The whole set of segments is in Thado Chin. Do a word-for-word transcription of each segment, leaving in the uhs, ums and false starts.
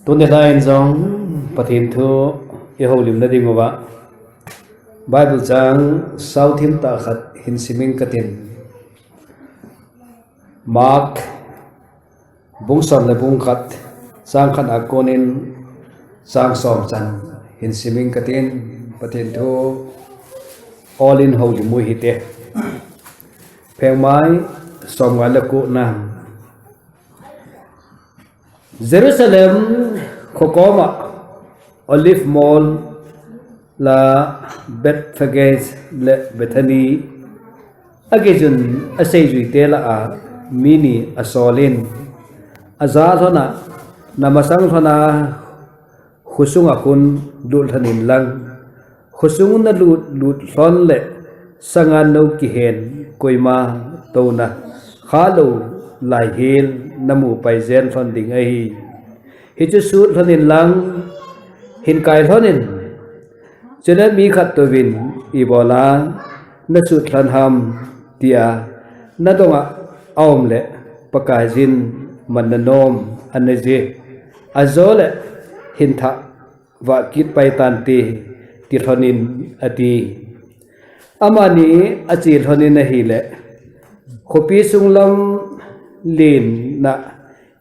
Tuni lai in jong Pathen thu i houlim na ding uva Bible chang sao thim tah khat hin simin katin. Mark bung som le bung khat, chang khat a konin chang som chan hin simin katin. Pathen thu ol in houlim u hite. Phengmai som nga le ko na. Jerusalem khokoma Olive Mol la Bethphage le Bethany a gei chun a seijui te lah a mi ni a sol in, a ja lhon a, na masang lhon a, khosung a khun lut lhon in lang, khosung na lut lut lhon le sangan no kihen koima touna kha lo lai hin na mu pai jen lhon ding ahi. Hichu sut lhon in lang, hin kai lhon in. Chule mi khat touvin, "Ibola na sut lhon ham?" tia na dong a aum le Pakaiyin man na nom ana ji. A jo le hin thah vah kit pai tante, ti lhon in ati. Amani a che lhon in ahile, khopi sung lam len na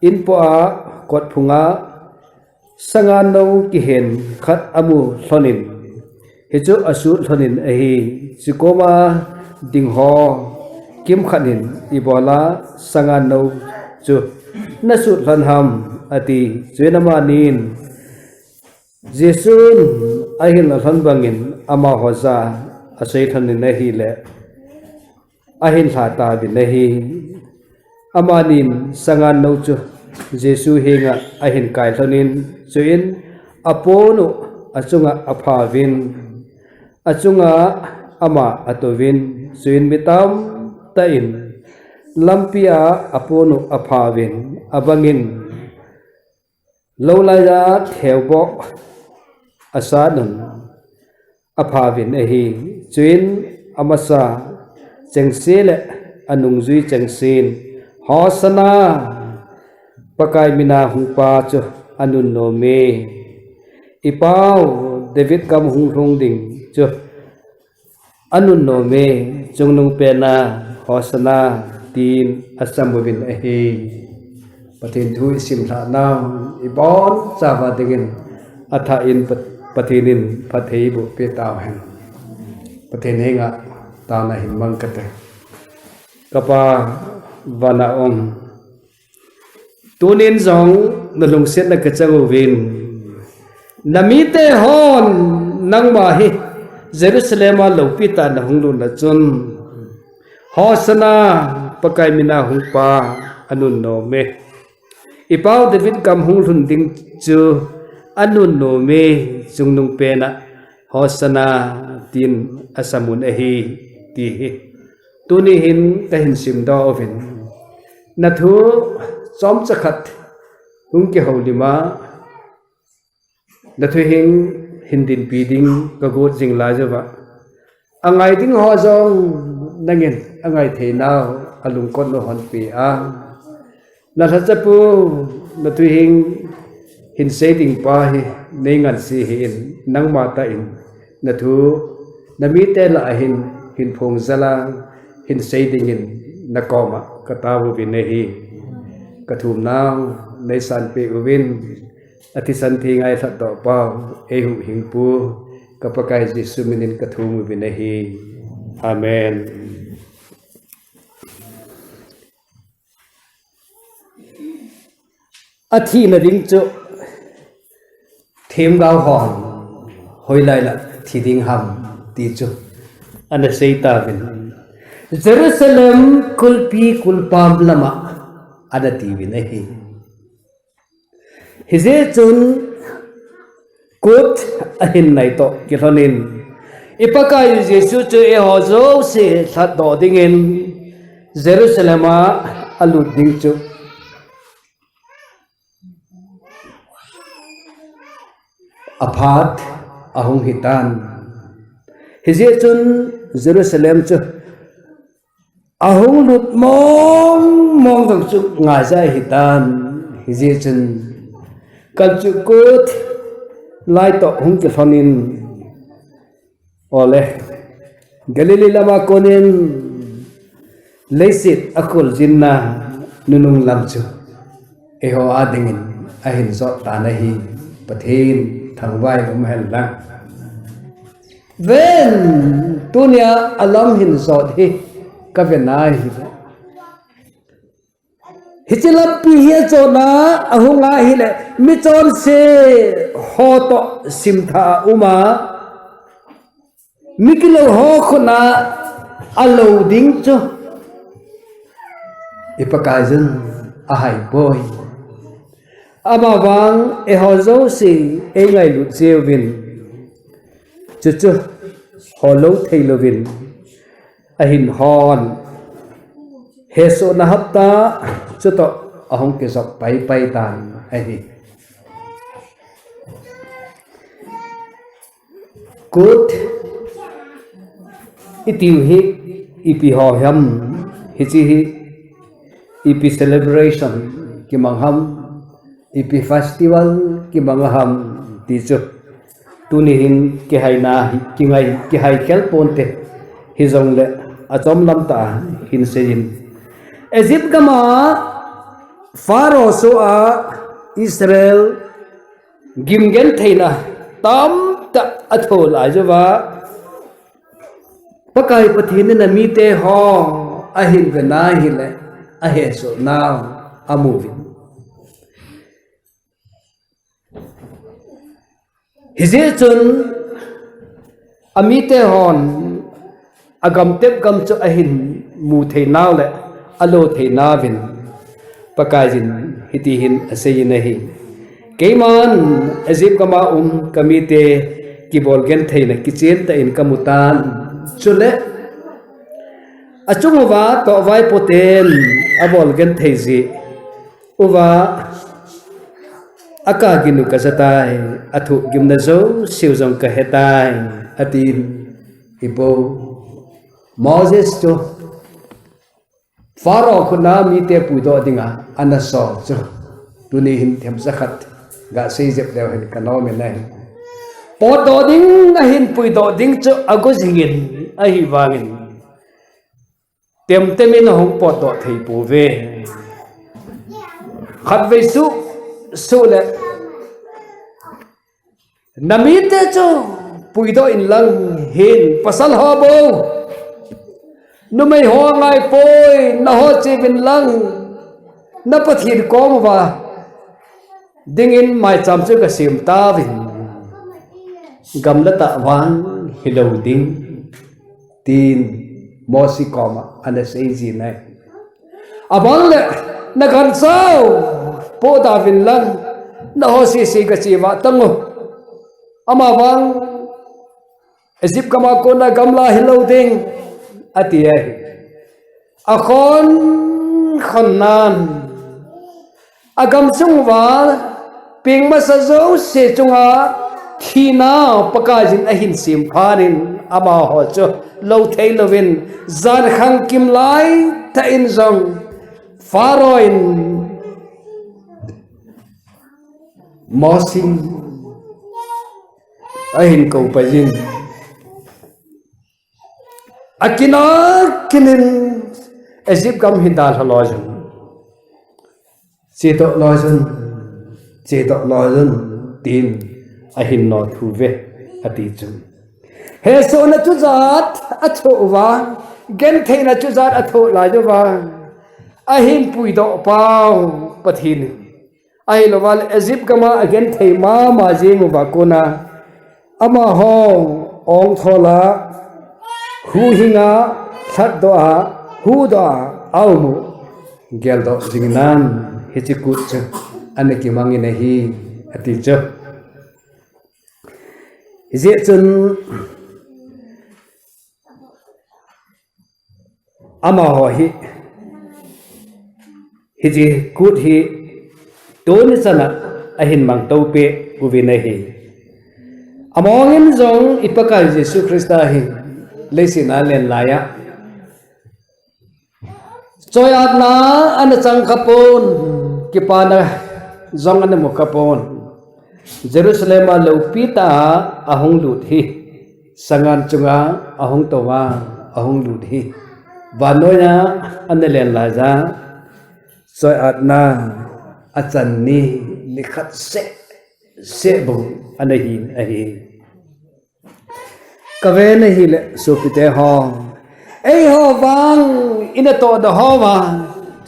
in po a kot phung a sangan no kihen khat a mu lhon in, hichu a sut lhon in ahi. Chukoma ding ho kimkhat in, "Ibola sangan no chu na sut lhon ham?" ati. Chuin amanin, Jesun a hin la lhon bangin amaho ja a sei lhon in ahile, a hin lha tauvin ahi. Amanin sangan no chu Jesu henga a hin kai lhon in, chuin a pon u a chunga a phauvin, a chunga ama a touvin, chuin mi tamtah in lampi a a pon u a phauvin, a bangin lou lai a theu boh a sat un a phauvin ahi. Chuin a masa chengse le a nungjui chengsen, "Hosanna, Pakai mina hung pa chu a nunnom e. I pau David gam hung lhung ding chu a nunnom e, chungnung pena Hosanna," tin a sam uvin ahi. Pathen thu i sim lhah nau, i bonchauva dingin a thah in Pat-, Pathen in phatthei boh peh tauhen. Pathen henga taona hin mang kate. Ka Pa vana um, tunin jong na lungsetna ka chang uvin, na mite hon nangma hi Jerusalem a loupi tah na hung lut na chun, "Hosanna, Pakai mina hung pa a nunnom e. I pau David gam hung lhung ding chu a nunnom e, chungnung pena Hosanna," tin a sam un ahi, ti hi tuni hin ka hin simdoh uvin. Na thu chomcha khat hung kihoulim a, na thuhing hin dinpi ding ka got jing lai jouva, a ngai ding ho jong nangin a ngai thei nau a lungkot na hon pe a. Na lhachapu, na thuhing hin sei ding pa hi nei ngansi hih in, nangma tah in na thu na mite lah a hin, hin phong jal a hin sei dingin na koma ka tao uvin ahi. Ka thum nau nei sanpeh uvin, a thisan thi ngailhah doh pau ei huhhingpu ka Pakai Jesu minin ka thum uvin ahi. Amen. A thina ding chu themgao hon hoilai lah thi ding ham ti chu ana sei tauvin, Jerusalem kulpi kulpam lama ana tiuvin ahi. Hijeh chun kut ahin nai toh kilhonin, i Pakai Jesu chu eiho jouse lhatdoh dingin Jerusalem a alut ding chu aphat ahung hitan. Hijeh chun Jerusalem chu ahung lut mong mong jong chu ngaijai hitan. Hijeh chun Kalchuh kut lai toh hung kilhonin, ole, Galilee lama konin leiset akholjinna nunung lam chu eiho a dingin ahin jot tan ahi. Pathen thangvah in umhen lang. Ven, tunia alam hin jot hi kave nai hi. Hiche lampi hi achonna ahung ahile, michonse ho toh simtha a uma, mikilou ho khut a alou ding chu i Pakaiyin ahaipoi. Amavang eiho jouse eingailut jiuvin, chuchu holou theilouvin ahin hon, hesohna hapta chutoh ahung kijop paipai tan ahi. Kut itiu hi ipi ho ham? Hiche hi ipi celebration kimang ham, ipi festival kimang ham ti chu tuni hin kihaina hi, kingai, kihai khel ponte, hijongle achom lam tah a hin seiyin. Egypt gam a Pharaoh soh a Israel gim gentheina tamtah athoh lai jouva, Pakai Pathen in amite ho ahin ve nau hile, ahesoh nau amu uvin. Hijeh chun amite hon agam tep gam chu ahin mu thei nau le alo thei nauvin Pakaiyin hiti hin aseiyin ahi. Keiman Egypt gam a um kamite kibol gentheina kichen tah in kamu tan. Chule achung uva tovaipoten abol genthei jeh uva akagin u kaja tai, athoh gimna jouse u jong kahe tai, atin. Ipo Moses chu Pharaoh khut a mite puidoh dinga ana sol chu tuni hin themcha khat gasei jep leu hen kanom in ahi. Potdoh ding ahin puidoh ding chu ago jingin ahivangin, temtem in ahung potdoh thei pouve. Khatvei suh, suh le, namite chu puidoh inlang hin, pasal ho bou, numei ho angaipoi, naho cheuvin lang, na Pathen kom uva dingin maicham chu gasem tauvin, gamla tah vang hilou ding, tin Mose koma ana seijin ahi. Abang le, naganchau pohda uvin lang, naho sese gache vah tangu. Amavang Egypt gam a kona gamla hilou ding, ati ahi. Akhon khon nan, agam chung uva peng masa jouse chunga thina Pakaiyin ahin sem phat in amaho chu lou thei louvin, jankhang kimlai tah in jong Pharaoh in Mose ahin koupaiyin, akin akin in Egypt gam hi dalha loijun, chedoh loijun, chedoh loijun, tin ahin nothu uve, ati chu. Hesohna chujat athoh uva, gentheina chujat athoh lai uva, ahin puidoh pau Pathen in. Ahilouva le Egypt gam a agenthei mama jing uva kona, amaho ongthol a, huhhing a, lhatdoh a, huhdoh a, aum u geldoh jing nan, hiche kut chu ana kimang in ahi, ati chu. Hijeh chun amaho hi, hiche kut hi tuni chana ahin mangtou peh uvin ahi. Amahon jong i Pakai Jesu Christa hi leiset a alen laiya, choiatna ana chang khapon, kipana jong ana mu khapon. Jerusalem a lopi tah a ahung lut hi, sangan chunga ahung tou a, ahung lut hi, vannoiya ana len laiya, choi-atna achan ni, nikhat seh seh bou ana hin ahi. Kave na hile sopite ho, eiho vang ina tohdoh hoa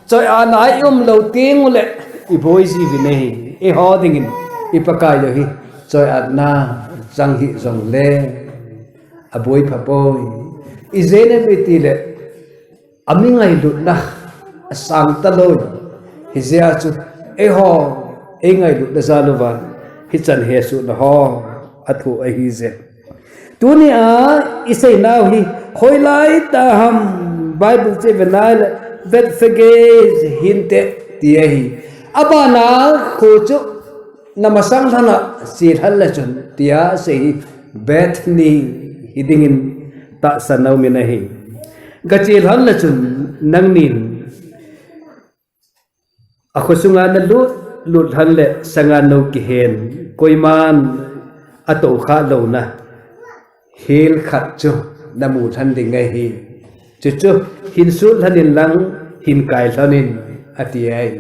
choi-atna i um lou teng uleh iboi jiuvin ahi. Eiho dingin i Pakai joh hi choi-atna chang hih jongle aboi phapoi. Ijeh inem itile, ami ngailutna asang talou. Hijeh a chu eiho, ei ngailutna jal uva hichan hesohna ho athoh ahije. Tunia iseinau hi hoilai tah ham, Bible chu ive nale, Bethphage hinte ti ahi. Abana kho chu namasang lhon a che lhon le chun tia asei hi, Bethany hi dingin tahsan aumin ahi. Gache lhon le chun nangnin akho sunga nalut lut lhon le sangan nou kihen, koiman atoukha louna hill khat chu namu lhon ding ahi. Chuchu hinsut lhon in lang, hinkai lhon in, ati ahi.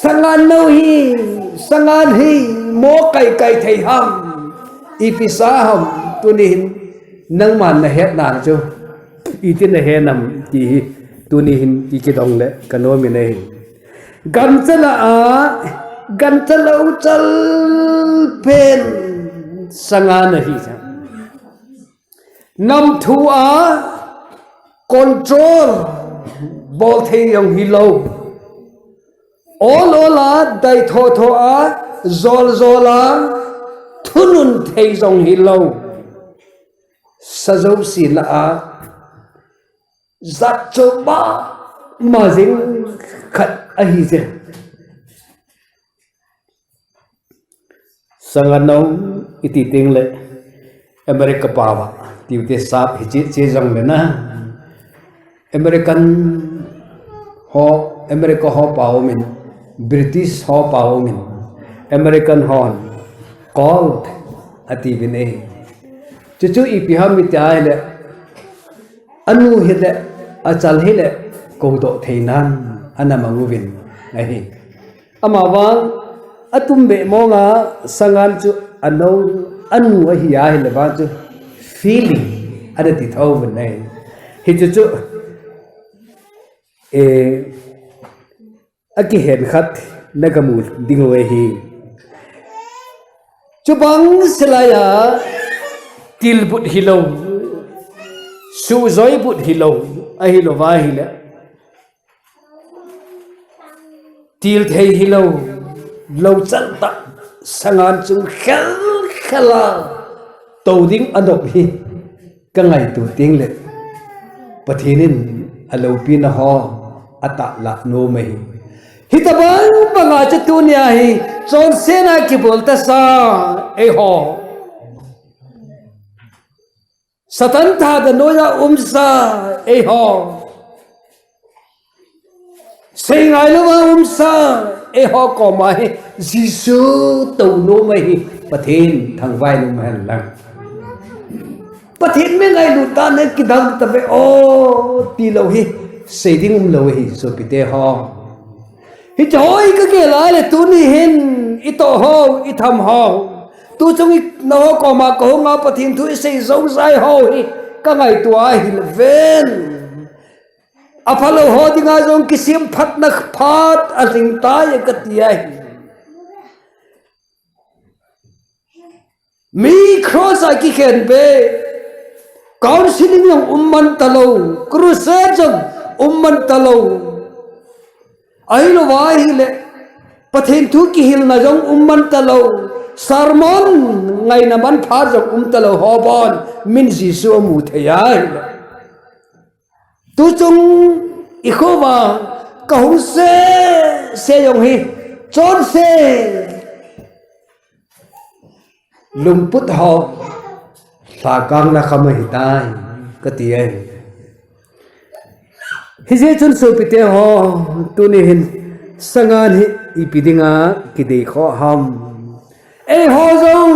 Sangan nou hi, sangan hi mo kaikai thei ham, ipi sa ham, tuni hin nangman nahet nan chu iti nahe nam ti hi tuni hin ikidong le kanomin ahi. Gancha lah a, gancha lou chal pen sangan ahi. Namthu a control bol thei jong hilou. Ol ol a, dai tho tho a, jol jol a, thunun thei jong hilou. Sa jouse lah a jat chom mama jing khat ahije. Sangan nou iti tengle America pao a tiute sap hiche che jongle na, American ho, America ho pao umin, British ho pao umin, American hon cult atiuvin ahi. Chuchu ipi ham iti ahile, anu hile, achal hile, koudoh theinan ana mang uvin ahi. Amavang atumbeh monga sangan chu anou, anu ahi ahile vang chu feeling ana ti thouvin ahi. Hichu chu, eh, akihen khat nagamu dingu ahi. Chubang silaiya tilbut hilou, suhjoi but hilou, ahilouva ahile til thei hilou, lou chal tah sangan chung khel khel a tou ding anop hi kangaito tengle, Pathen in aloupina ho atahlah nom ahi. Hitobang banga chu tunia hi chonsetna kibol tasa eiho, Satan thada noiya umsa eiho, seingailouva umsa eiho koma hi Jesu tou nom ahi. Pathen thangvah in umhen lang. Pathen mi ngailut dan in kidang tave o tilou hi sei ding umlou ahi sopite ho. Hiche ho hi kagel a le tuni hin itoh ho, itham ho, tuchung i, nangho koma kahunga Pathen thu isei joujai ho hi kangaito ahile ven, aphalou ho dinga jong kisemphatna phat alhingtai kati ahi. Mi cross a kikhenbe, counseling jong umman talou, crusade jong umman talou. Ahilouva ahile Pathen thu kihilna jong umman talou, sermon ngaina manpha jong umtalou ho bon min Jesu amu thei ahile, tuchung ikhoa kahung sese jong hi chonse lungput ho lhakangna kham ahitai kati ahi. Hijeh chun sopite ho, tuni hin sangan hi ipi dinga kidei khoh ham? Eiho jong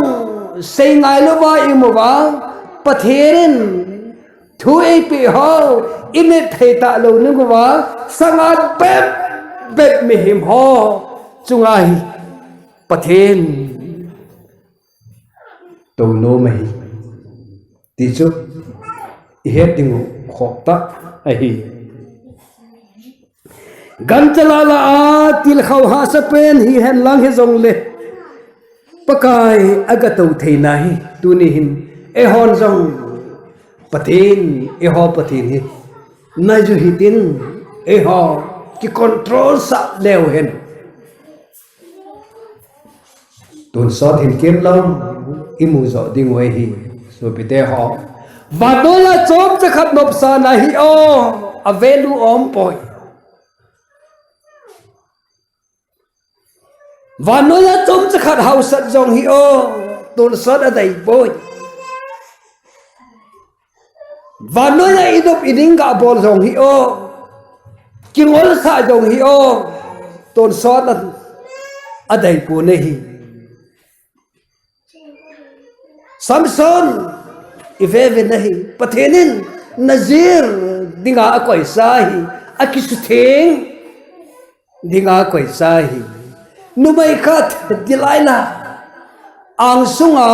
sei ngai louva i um uva, Pathen in thu eipeh ho i nit thei talou nung uva, sangan bep bep mihem ho chunga hi Pathen tou nom ahi ti chu i het ding u khop tah ahi. Gancha lah lah a tilkhou hahsa pen hihen lang hijongle, Pakai a gatou theina hi tuni hin eihon jong Pathen, eiho Pathen hi nai ju hitin, eiho ki control sah leu hen. Tonsot hin kimlom i mu jo ding u ahi, sopite ho. Vannoi a chomcha khat nopsahna hi o, a value aumpoi. Vannoi a chomcha khat hausat jong hi o, tonsot a deipoi. Vannoi a i nop i ding gabol jong hi o, kingolsah jong hi o, tonsot a, a deipoi ahi. Samson i ve uvin ahi, Pathen in Nazir dinga akoisa ahi, akisutheng dinga akoisa ahi. Numei khat Delilah angsunga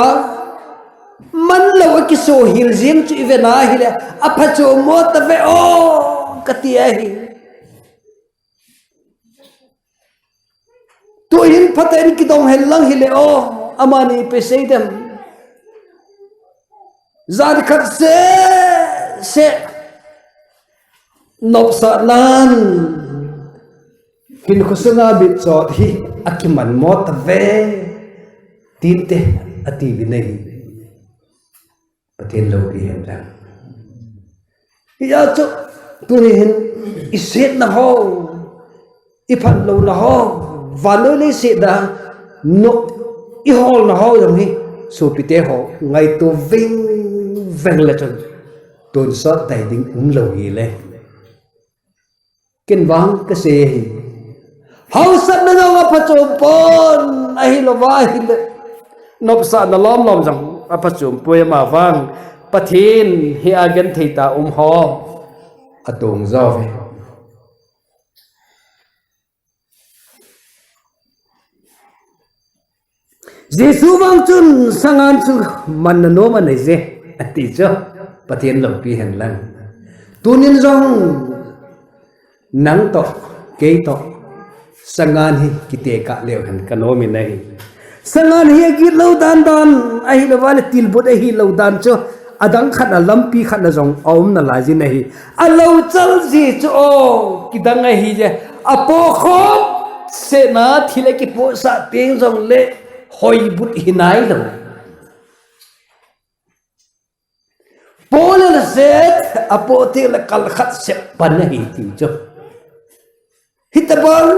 manlou akisohil jing chu i ve na hile, aphachom mo tave o kati ahi. Tuhin phatah in kidong hen lang hile o, amani pe sei dem. Jan khat seh seh nopsahnan hinkho sunga mitchot hi akiman mo tave tinte ati uvin ahi. Pathen loupi hen lang. Hijeh chun tuni hin i setna ho, i phatlouna ho, vannoi leiset a nop i holna ho jong hi sopite ho ngaito veng veng le chun tonsot dai ding umlou hile. Ken vang kasei ahi. Hausatna jong aphachom pon, ahilouva ahile nopsahna lom lom jong aphachom poi, ama vang Pathen hi a genthei tah a um ho atong jo uve. Jesu vang chun sangan chu manna nom anei je, ati chu. Pathen loupi hen lang. Tunin jong nang toh, kei toh, sangan hi kitekah leu hen kanom in ahi. Sangan hi agitlou dan dan, ahilouva le tilbut ahilou dan chu, adang khat a lampi khat na jong aum nalai jin ahi. Alou chal ji chu o, kidang ahi je. Apoh khop sehna thil akipohsah teng jongle hoibut hi nailou. Poh le set apoh teng le kal khat sep pan ahi ti chu. Hitobang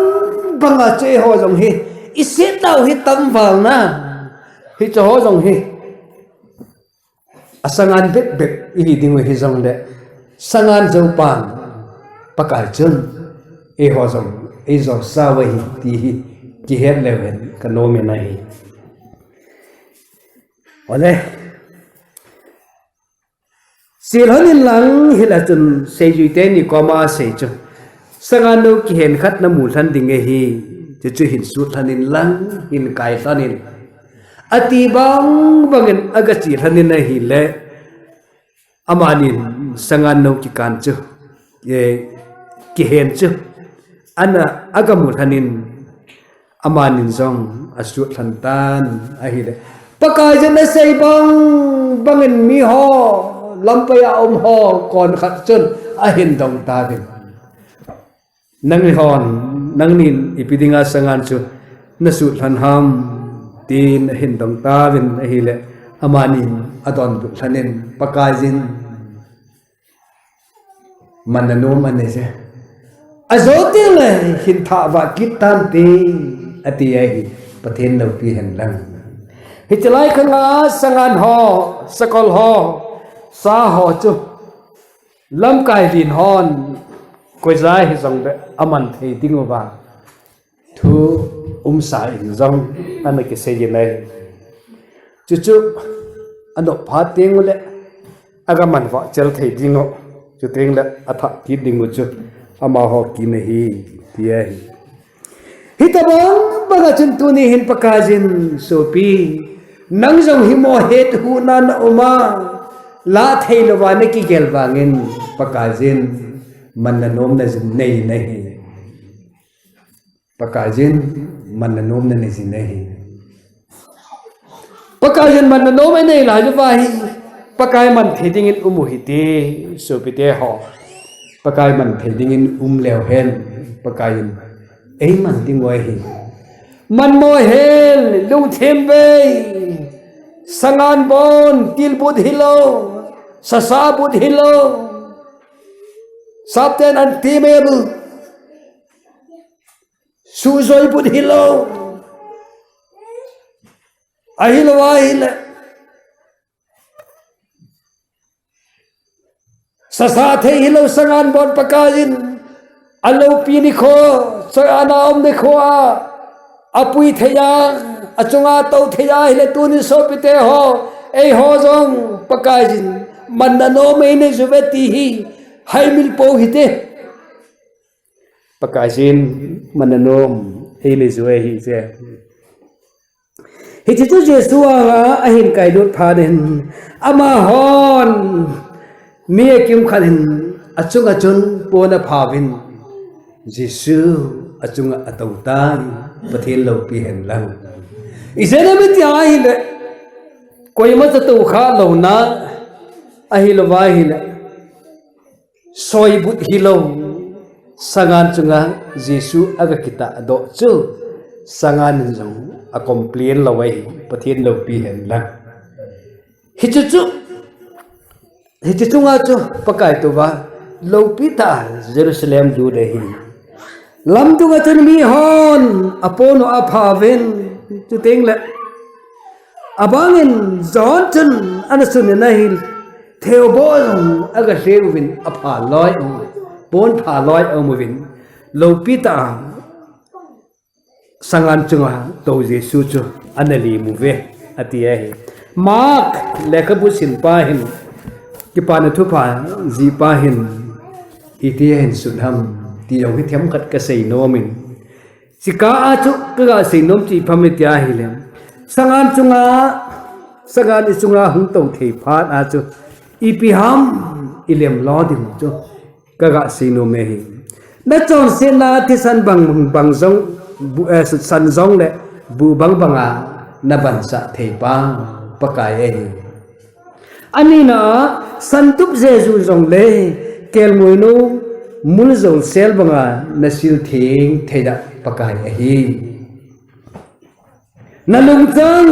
banga chu eiho jong hi, i setnau hi tam val na. Hiche ho jong hi asangan bep bep ihi ding u hijongle, sangan joupan Pakai chun eiho jong eijou sau ahi ti hi kihet leu hen kanom in ahi. Ole, che lhon in lang, hila chun seijui teni koma sei chu, sangan nou kihen khat namu lhon ding ahi, chuchu hin sut lhon in lang, hin kai lhon in, ati bang bangin agache lhon in ahile, amanin sangan nou kikan chu, eh, kihen chu ana agamu lhon in, amanin jong asut lhon tan ahile, Pakaiyin asei bang bangin miho, lampi a um ho konkhat chun ahin dong tauvin, nanghon, nangnin ipi dinga sangan chu nasut lhon ham, tin ahin dong tauvin ahile, amanin adonbut lhon in, Pakaiyin manna nom anei je. Ajou tengle hin thah vah kit tante, ati ahi. Pathen loupi hen lang. Hiche lai khanga sangan ho, sakol ho, sa ho chu lamkai lin hon koija hijongle aman thei ding uva thu umsa in jong ana kisei in ahi. Chuchu anop phat teng uleh, aga manvah chel thei ding u, chuteng le athah kit ding u chu amaho kin ahi, ti ahi. Hitobang banga chun tuni hin Pakaiyin sopi, nang jong hi mo het huna na um a, la thei louva na kigel vangin Pakaiyin manna nomna jin nei nahi. Pakaiyin manna nomna nei jin ahi. Pakaiyin manna nom anei lai uva hi, Pakai man thei dingin um u hite, sopite ho. Pakai man thei dingin um leu hen, Pakaiyin ei man ding u ahi. Man mo hel, lungthim bei, sangan bon, til but hilou, sasa but hilou, Sapten an ti mel, sujoi but hilou. Ahilou ahile, sasa thei hilou sangan bon Pakaiyin, aloupi nikho, sangan a um nikho a, apui thei a, achunga tou thei a, hile tuni sopite ho, eiho jong Pakaiyin manna nom einei uve ti hi, haimil pou hite. Pakaiyin manna nom einei u ahi je. Hiche chu Jesu anga ahin kailut phat in, amahon mi akimkhat in achunga chun pon aphauvin, Jesu achunga atou tan, Pathen loupi hen lang. Ijeh inem itia ahile, koima cha tou kha louna, ahilou va ahile, soi but hilou sangan chunga Jesu aga kitahdoh chu, sangan in jong a complain lou ahi, Pathen loupi hen lang. Hichu chu, hichu chunga chu Pakai touva loupi tah a Jerusalem lut ahi. Lamdunga chun mihon apon u aphauvin, chuteng le, abangin John chun ana sun in ahile, theoboh jong aga lhe uvin apha loi, pon pha loi aum uvin, loupi tah a sangan chunga tou Jesu chu ana lem uve, ati ahi. Mark lekhabu simpa hin, Kipana Thupha jihpa hin, hitia hin sun ham, ti jong hi themkhat kasei nom in, chukah a chu kaga sei nom chu ipi ham itia ahile, sangan chunga, sangan ichunga hung tou thei phat a chu, ipi ham ilem lo ding chu kaga sei nom e hi. Nachonsetna thisan bang bang jong, bu, eh, san jongle bu bang banga nabansah thei pa Pakai ahi. Anina, santup jeju jongle, kelngoinu, muljol sel banga nasil theng theiya Pakai ahi. Nalungchang,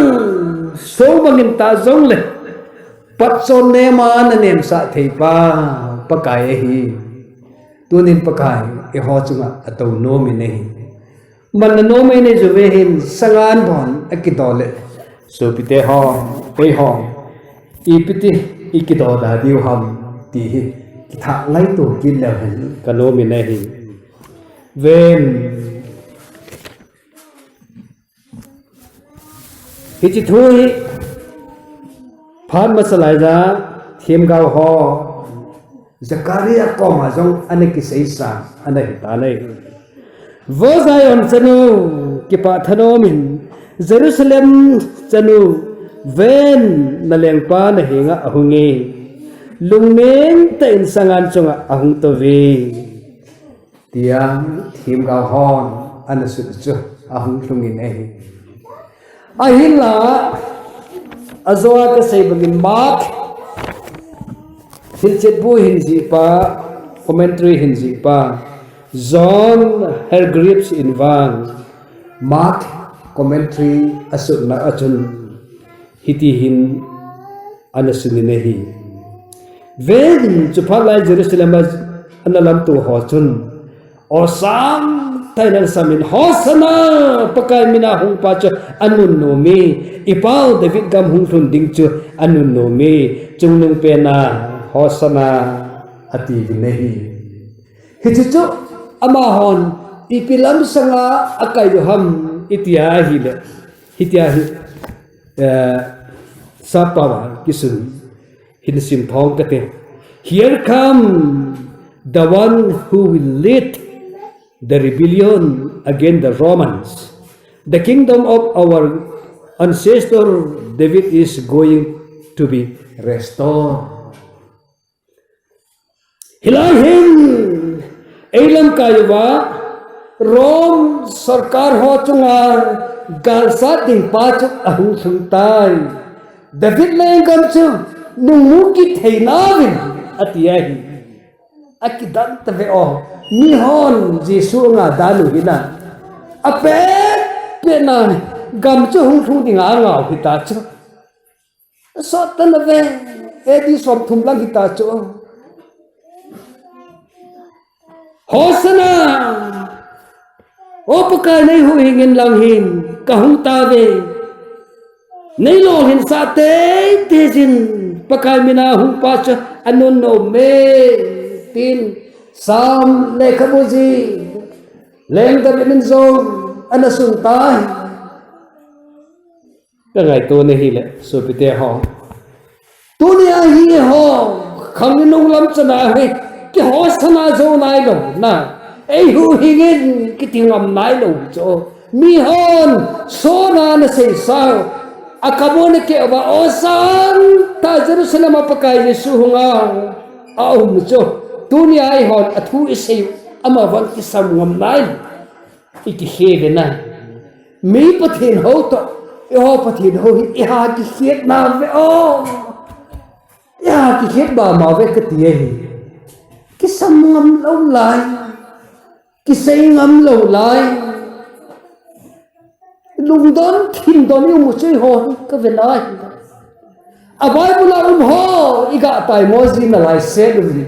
sou bangin tah jongle, patchon nema nanemsah thei pa Pakai ahi. Tunin Pakai eiho chunga atou nom in ahi. Manna nom einei uve hin sangan bon akidoh le, sopite ho, eiho, ipi ti ikidoh da diu ham ti hi kithah ngaito kit leu hen kanom in ahi. Ven, hiche thu hi phat masa laiya themgao ho, Zakaria koma jong ana kiseisa ana hitan ahi. Vo Zion chanu, kipah thanom in, Jerusalem chanu, ven, nalengpa nahenga ahunge, lungneng tah in sangan chunga ahung touve, tia themgao hon ana sut chu ahung lhung in ahi. Ahinla, ajoa kasei bangin Mark hilchetbu hin jihpa, commentary hin jihpa John Hargreaves in vang, Mark commentary asutna a chun hiti hin ana sun in ahi. Ven, chuphat lai Jerusalem a ana lamto ho chun, aw sangtah in ana sam in, Hosanna, Pakai mina hungpa chu anunnom e, ipau David gam hung lhun ding chu anunnom e, chungnungpena Hosanna atiuvin ahi. Hiche chu amahon ipi lam sanga akai u ham itia ahile, hitia hi, eh, Sapa kisun hin sim thong kate. Here come the one who will lead the rebellion against the Romans. The kingdom of our ancestor David is going to be restored. Hilai hin, ei lamkai uva, Rome sorkar ho chunga galsat ding pa chu ahung lhung tai. David lenggam chu nungmu kit thei nauvin, ati ahi. Akidan tave o, mihon Jesu nga dan u hina. Apet pet na gam chu hung lhung dinga angau hita chu. Sot tan ave, A D som thum lang hita chu. Hosanna! O Pakai, nei huhhingin lang hin, kahung tave. Nei lolhinsah teitei jin, Pakai mina hung pa chu anunnom e, tin Psalm lekhabu ji, Leng David in jong ana sun tai. Ka ngaito na hile, sopite ho. Tunia hi ho, khang nung lam chana hi, ki Hosanna jo nailou na. Ei huhhingin kiti ngam nailou chu. Mihon, sona na seisa. Akabon ke va, Hosanna Jerusalem a Pakai Jesu hunga. Aum chu. Tunia eihon, athu isei, amavang kisam ngam nailou. I kikhe ve na. Mi Pathen ho toh, eiho Pathen ho hi, eiha kikhet na ve o. Eiha kikhet ba ma ve kati ahi. Kisam ngam lou lai. Kisei ngam lou lai. Lungdon, thindon i um u chu eiho hi ka ve lai. A Bible a um ho, i ga taimo ji nalai sel u hi.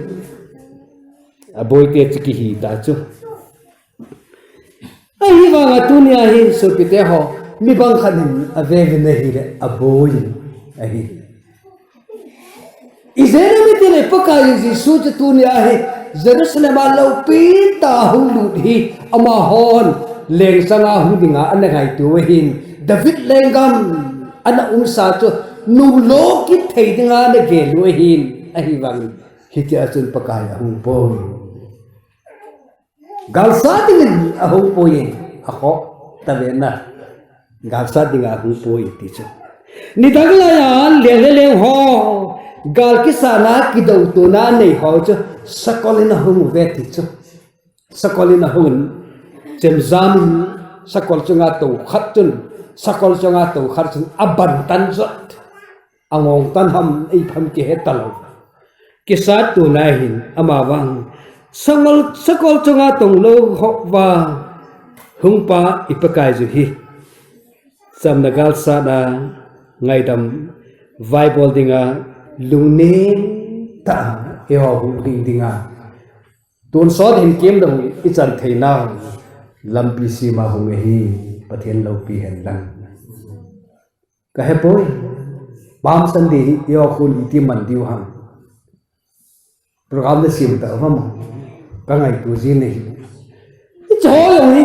Aboi te chu kihi ta chu. Ahivanga tunia hi sopite ho, mi bang khat in ave ve na hile aboi ahi. Ijeh inem itile Pakai Jesu chu tunia hi Jerusalem a loupi tah a hung lut hi amahon leng changa hung dinga ana ngaito ahin, David lenggam ana umsa chu nunglo kit thei dinga ana gel u ahin, ahivangin hitia chun Pakai ahung poi. Galsat dingin ahung poi, akhoh tave na. Galsat dinga ahung poi ti chu. Nidang laiya leng le leng ho, gal kisatna kidoutona nei ho chu sakol in ahung uve ti chu. Sakol in ahung in, chemjam in sakol chunga tou khat chun, sakol chunga tou khat chun aban tan jot. Angong tan ham, ei tham kihe talou. Kisat tona hin amavang sakol, sakol chunga tou lou ho va, hungpa i Pakai Jesu hi. Chamna galsatna ngaidam vaibol dinga lungnem tah a eiho huhhing dinga tonsot hin kemlou ichan theina lampi sema hung ahi, Pathen loupi hen lang. Ka hepoi. Palm Sunday hi eiho khun iti man diu ham. Program na sem ta ham. Ka ngaito jin ahi. Hiche ho jong hi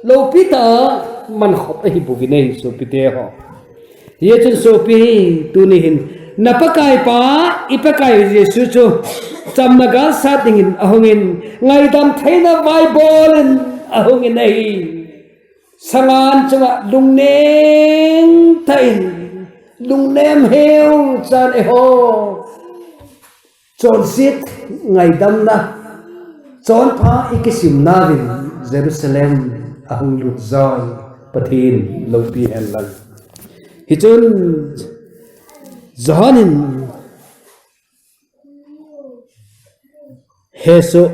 loupi tah a man khop ahi bouvin ahi sopite ho. Hijeh chun sopi, tuni hin na Pakai pa, i Pakai Jesu chu chamna galsat dingin ahungin, ngaidam theina vaibol in ahungin ahi. Sangan chunga lungnem tah in, lungnem heu chan eiho chonset ngaidamna, chonpha i kisimna uvin Jerusalem ahung lut joi, Pathen loupi hen lang. Hichun Johan in hesoh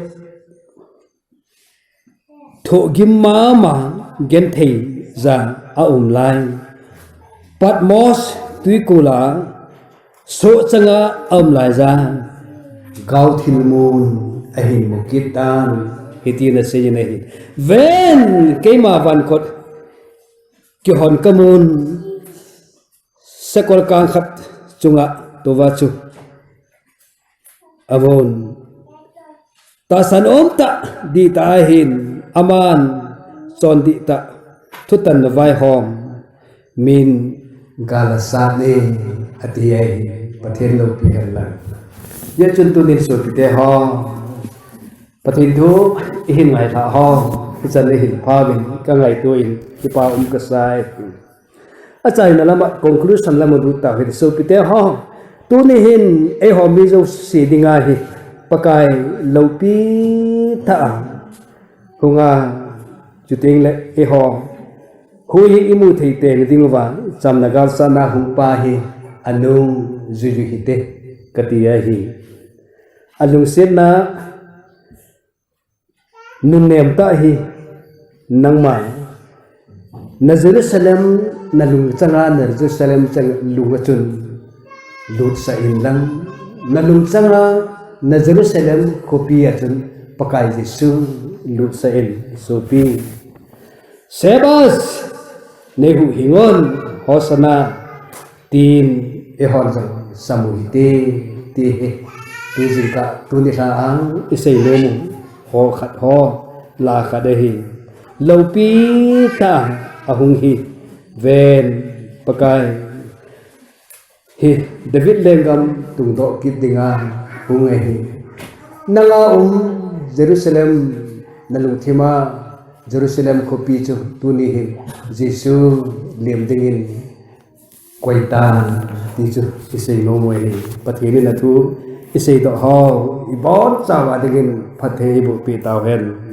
thohgim mama genthei ja aum lai. Patmos twikol a soh changa aum lai ja, gao thilmun ahin mu kit tan, hitin asei in ahi. Ven, keima van kot kihon kamun, sakol kang khat chunga touva chu avon. Tahsan umtah dihtah ahin, aman chon dihtah thutanna vaihom min gal asat e, ati ahi, Pathen loupi hen lang. Hijeh chun tunin sopite ho, Pathen thu ihin ngailhah ho, hichan ihin phauvin, kangaito in, kipa um kasai. Achaina lama, conclusion lama lut tau hite sopite ho. Tuni hin, eiho mi jouse dinga hi, Pakai loupi tah a hung a, chuteng le eiho hui hi imu thei teng dinguva, chamna galsatna hung pa hi, anung juiju hite, kati ahi. Alungsetna, nunnem tah hi, nangma, na Jerusalem, na lungchanga, na Jerusalem chang lunga chun lutsah in lang, na lungchanga, na Jerusalem khopi a chun Pakai Jesu lutsah in, sopi. Sebas, neihuhhing un, Hosanna, tin eihon jong sam u hite, ti hi. Tujingkah, tuni lha a isei nom u ho khat ho, la khat ahi. Loupi tah a ahung hi, ven, Pakai hi David lenggam tungdoh kit dinga hung ahi. Nanga um Jerusalem, na lungthima Jerusalem khopi chu tuni hin Jesu lem dingin koi tan, ti chu isei nom u ahi. Pathen in athu isei doh ho ibonchauva dingin phatthei eiboh peh tau hen.